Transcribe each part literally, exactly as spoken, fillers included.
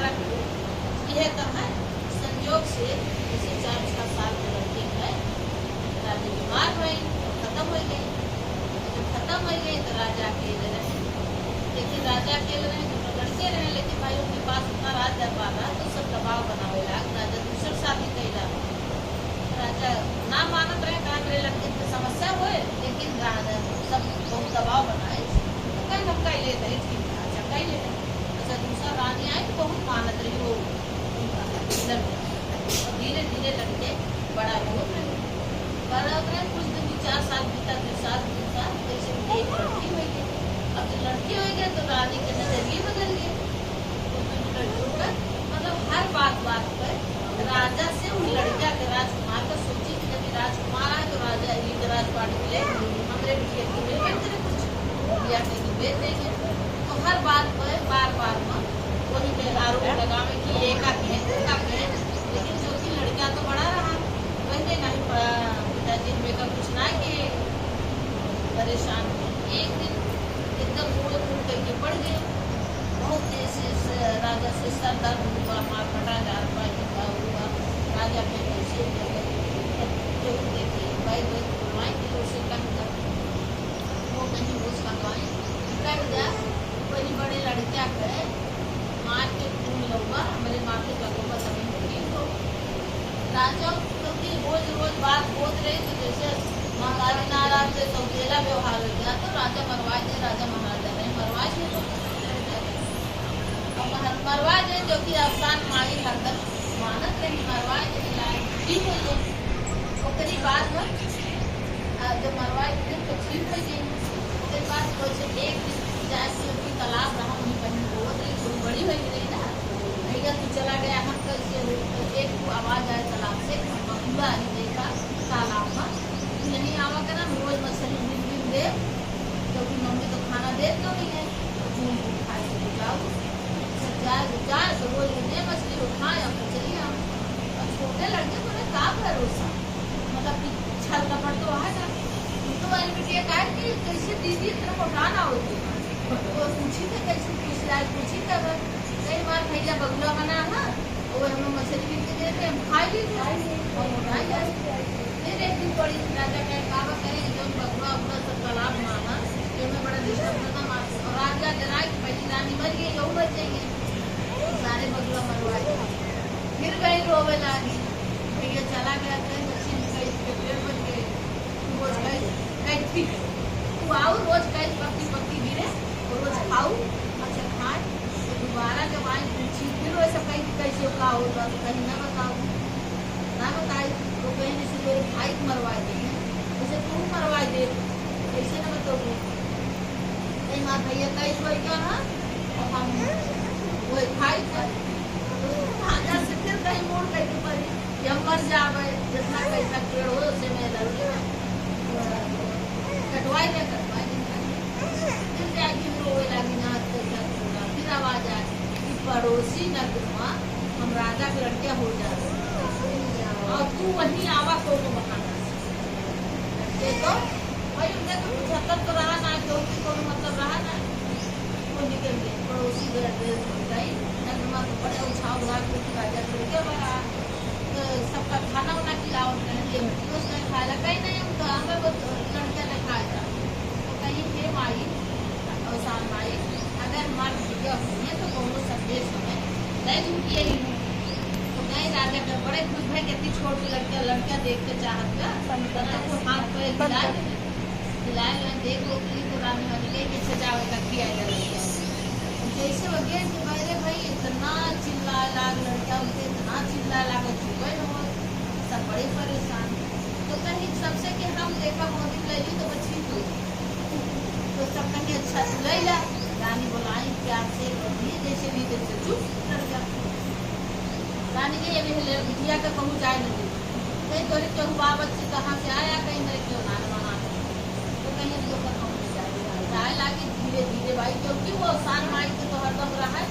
रखो। यह कहा संयोग से जैसे चार छह साल के लड़के हैं, रानी बीमार भई तो खत्म हो गई। जब खत्म हो गई तो राजा अकेले रहे। लेकिन राजा अकेले रहे, दोनों लड़के रहे, लेकिन भाई उनके पास उतना राज दरबार रहा तो सब दबाव बनावे लाग, राजा दूसर शादी कैला। राजा ना मानत रहे, कहा मेरे लड़के के समस्या होए, लेकिन राजा सब बहुत दबाव बनाए, तो कहीं हम कह लेते हैं, ठीक है, अच्छा कह लेते हैं। अच्छा, दूसरा रानी आई तो बहुत मानत रही वो लड़के। और धीरे धीरे लड़के बड़ा हो गए, बड़ा हो गए, कुछ दिन, दो चार साल बीता, दो साल, तीन साल, जैसे उनके एक लड़की हो गई। अब जब लड़की हो गई तो रानी के नजरिए बदल गए। तो उन लड़कियों का, मतलब, हर बात बात पर राजा से उन लड़किया के, राजकुमार का सोची कि जब ये राजकुमार आए तो राजा, ये तो राजपाट मिले, हमरे बिटिया के मिल बैठ करे कुछ, बिटिया के तो भेज देंगे। तो हर बात पर बार बार में वही में आरोप लगावे कि ये का कहे, वो का कहे। लेकिन जो कि लड़का तो बड़ा रहा, वहने नहीं प-, पिताजी हमें का कुछ ना कि परेशान। एक दिन एकदम मुड़ मुड़ करके पड़ गए। बहुत तेज से स-, राजा से सर दर्द हुआ, मार फटा जा रहा, ये हुआ, हुआ। राजा के कैसे केहू देखे, वैद वैद बुलवाए कि उसे कह जा, वो कहीं होश भगवान कह जा, वही बड़े लड़का के मार के खून लउआ, हमरे माथे लगउआ, तबे हम ठीक हो। राजा, क्योंकि रोज रोज बात होत रही, तो जैसे महतारी नाराज से सौतेला व्यवहार हो गया, तो राजा मरवा दे, राजा महाराजा रहे, मरवा दे तो। अब मर-, मरवा दे, जो कि अफसान माई हरदम मानत रही, मरवा दे, इलाज ठीक हो जाए। ओकरी बाद में, आ, जब मरवा दे, तो ठीक हो जाए। ओकरी बाद कुछ एक दिन जाए से कोई तालाब रहा, वहीं बहन रोवत रही, थोड़ी बड़ी हो गई रही ना, भैया तू चला गया, हम कैसे हो? तो एक को आवाज आए तालाब से, बगुला ही देखा तालाब में, तू यहीं आवा करा, हम रोज मछली बिन बिन दे, क्योंकि मम्मी तो खाना देत तो नहीं है, तो घूम घूम खाए चले जाओ। अच्छा, जाए तो जाए, तो रोज इतने मछली उठाए, अब तो चलिए हम। और छोटे लड़के को ना का भरोसा, मतलब कि छल कपट तो है ना। तो वाली बिटिया कहा कि कैसे दीदी इतना मोटा ना होती, वो पूछी थे, कैसे पूछ रहा है, पूछी थे अगर, नहीं, हमारे भैया बगुला बना है, वो हमें मछली बिन के देते, हम खा ली थे, और मोटा ही है। फिर एक दिन बड़ी राजा कहे, "का बा करे, जौन बगुला उगुला सब तालाब में आना, एमे बड़ा disturb करता मार।" और राजा डराए कि पहली रानी मर गई, यहू मर जाइए, सारे बगुला मरवा दिए। फिर गई रोवे लागी, भैया चला गया, कहीं बच्ची निकल के पेड़ बन गए, रोज कहीं, कहीं ठीक है, तू आओ रोज कहीं पत्ती पत्ती गिरे, वो रोज खाऊ, अच्छा खाए, तो दोबारा जब आई पूछी, फिर वैसे कहीं कि कैसे का होता, तो कहीं ना बताऊ। ना बताई, तो कहीं जैसे मेरे भाई को मरवा दे, जैसे तू मरवा दे, कैसे ना बताऊ? कहीं मार भैया कहीं कोई क्या ना, और हम वो खाई थे। तो राजा से फिर कहीं मोड़ कहीं के पड़ी, कि हम मर जावे, जितना कहीं तक पेड़ हो, उसे मैं लड़ कटवाई दे, कटवाई दे। फिर जाके रोवे लागी, ना तो क्या होगा। फिर आवाज आए कि पड़ोसी नगर में हम राजा के लड़किया हो जाए, और तू वहीं आवा कोनो बहाना से। देखो भाई, उनके तो कुछ हरकत तो रहा ना, क्योंकि कोनो मतलब रहा ना। वो निकल गए, पड़ोसी घर गए, गई, नगर में तो बड़े उछाव रहा, क्योंकि राजा के लड़किया बड़ा, तो सबका खाना वाना खिलावत रहे, ये हड्डी उसने खाए ला, कहीं नहीं, हम तो हमें वो लड़किया ने खाए था। तो कहीं, "हे माई, अवसान माई, अगर हमार भैया हुए तो कोनो संदेश हमें दे दू कि यही हूँ।" तो कहीं राजा के बड़े खुश भए कि इतनी छोट लड़किया, लड़किया देख के चाहत बा, तो हाथ पे हिला, हिलाए हुए देख लो कि तो रानी वाली गई कि सजावे का किया जा लड़किया। जैसे वो गेट के बाहरे भाई इतना चिल्लाए लाग लड़किया, उनसे इतना चिल्लाए लाग चुपे हो, सब बड़े परेशान। तो कहीं सबसे कि हम देखा मोदी ले ली तो वो ठीक हो। तो सब कहीं अच्छा तू ले ला। रानी बोलाई प्यार से, बोली जैसे नहीं जैसे चुप लड़किया। रानी के ये भी ले, बिटिया के कहूँ जाए न दे। कहीं तोरे केहू बाप बच्ची कहाँ से आया, कहीं मेरे केहू ना वहाँ। तो कहीं हम लोग का कहूँ नहीं जाए। जाए लागे धीरे धीरे भाई, क्योंकि वो अवसान माई के तो हरदम रहा है।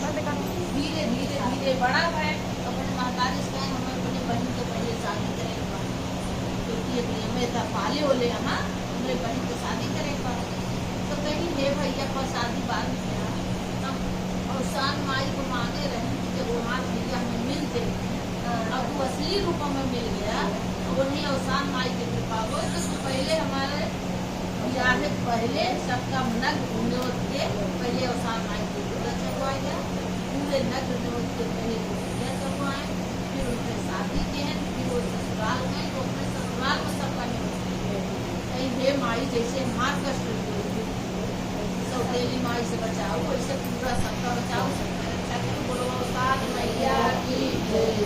धीरे धीरे धीरे बड़ा है। अपने महतारी से कहे, "हमें अपने बहन के पहले शादी करे के बा।" क्योंकि एक नियम था, पाले ओले यहाँ, "हमरे बहन के शादी करे के बा।" तो कहीं, "हे भैया, पर शादी बाद में किया।" तब अवसान माई को मांगे रही कि जब वो रूप में मिल गया। तो वही अवसान माई की कृपा हो। तो पहले हमारे बियाह से पहले सबका नग्न होत के पहले अवसान माई की पूजा करवाया, पूरे नग्न होत के पहले वो पूजा करवाए, फिर उनके शादी के हैं, फिर वो ससुराल गए, तो अपने ससुराल में सबका नमस्कार किए। कहीं हे माई जैसे हमार कष्ट हुए, सौतेली माई से बचाओ, वैसे